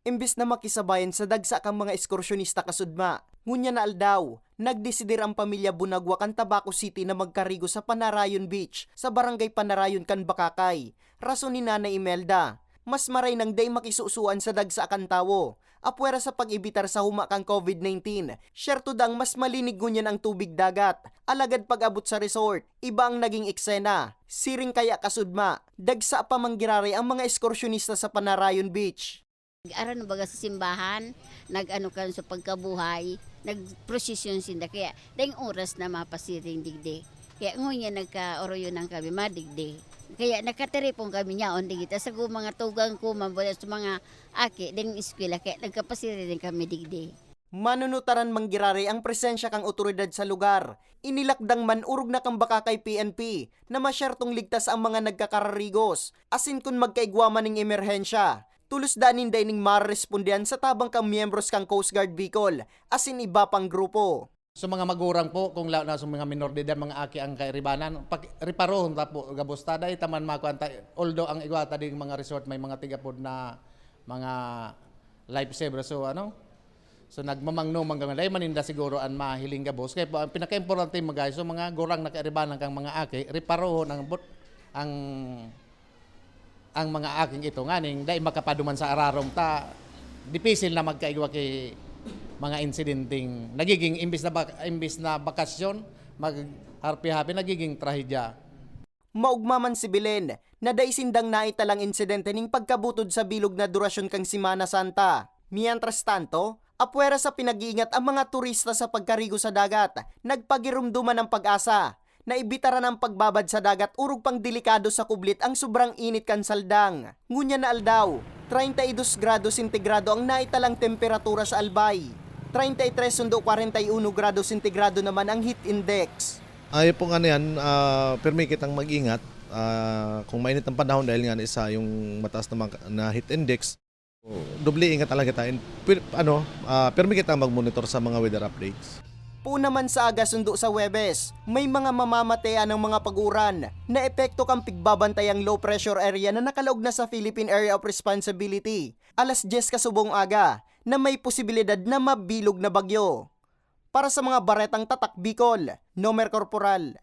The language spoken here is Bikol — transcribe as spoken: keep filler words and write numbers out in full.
imbes na makisabayan sa dagsa kan mga ekskursyonista kasudma. Ngunyan na aldaw, nagdesidir ang pamilya Bunagwa kan Tabaco City na magkarigo sa Panarayon Beach, sa Barangay Panarayon kan Bacacay. Rason ni Nanay Imelda, mas maray nang dai makisusuan sa dagsa kan tawo, apwera sa pag-ebitar sa huma kan COVID nineteen. Siyerto dang mas malinig ngunyan ang tubig dagat, alagad pag-abot sa resort, iba ang naging eksena. Siring kaya kasudma, dagsa pa manggiraray ang mga ekskursyonista sa Panarayon Beach. Nag-aran baga sa simbahan, nag-ano kan sa pagkabuhay, nagprosesyon sinda. Kaya daing oras na mapasiring digdi. Kaya ngunyan nagkaoroyonan kami madigdi. Kaya nakatiripon kami nyaon digdi. Sa mga tugang ko, mambulat sa mga aki, daing eskwela, kaya nagkapasiring kami digdi. Manunutaran manggiraray ang presensya kan otoridad sa lugar. Inilakdang man orog na kan Bacacay P N P na masyertong ligtas ang mga nagkakararigos, asin kun magkaigwa man ning emerhensya, tulos daan ninda ining marerespondehan sa tabang kan miyembros kan Coast Guard Bicol asin iba pang grupo. Sa mga magurang po, kung lalo na sa mga minor de edad, mga aki ang kairibanan, pag-, reparohon ta po gabos ta, dai ta man makuan ta, although ang igwa ta ding mga resort may mga tigapod na mga lifesaver, so ano, so nagmamangno man kami, dai maninda siguro an mahiling gabos. Kaya po, ang pinakaimportante, mga guys, so mga gurang na kairibanan kang mga aki, reparohon ang bot-, ang ang mga aking ito nganing dai makapaduman sa ararom ta dipisil na magkaigwa ki mga insidenteng nagiging imbis na bak- imbis na bakasyon, magharpi-hapi, nagiging trahedya. Maugma man si Belen na dai sindang naitalang insidente ning pagkabutod sa bilog na durasyon kan Semana Santa. Mientras tanto, apwera sa pinag-iingat ang mga turista sa pagkarigo sa dagat, nagpagirumduman ang PAGASA na ibitaran ang pagbabad sa dagat orog pang delikado sa kublit ang sobrang init kan saldang. Ngunyan na aldaw, treinta y dos grado sentigrado ang naitalang temperatura sa Albay. Treinta y tres sundo kwarenta y uno grado sentigrado naman ang heat index. Ayo pong ano yan, ah, pirmi kitang mag-ingat. Ah, kung mainit ang panahon dahil nga isa yung mataas na, mga, na heat index, doble ingat talaga kita. And, pir, ano, ah, pirmi kita mag-monitor sa mga weather updates. Punaman sa aga sundo sa Huwebes, may mga mamamatean ang mga pag-uuran na epekto kan pigbabantayang low pressure area na nakalaog na sa Philippine Area of Responsibility. Alas dyes kasubong aga na may posibilidad na mabilog na bagyo. Para sa mga baretang Tatak Bicol, Nomer Corporal.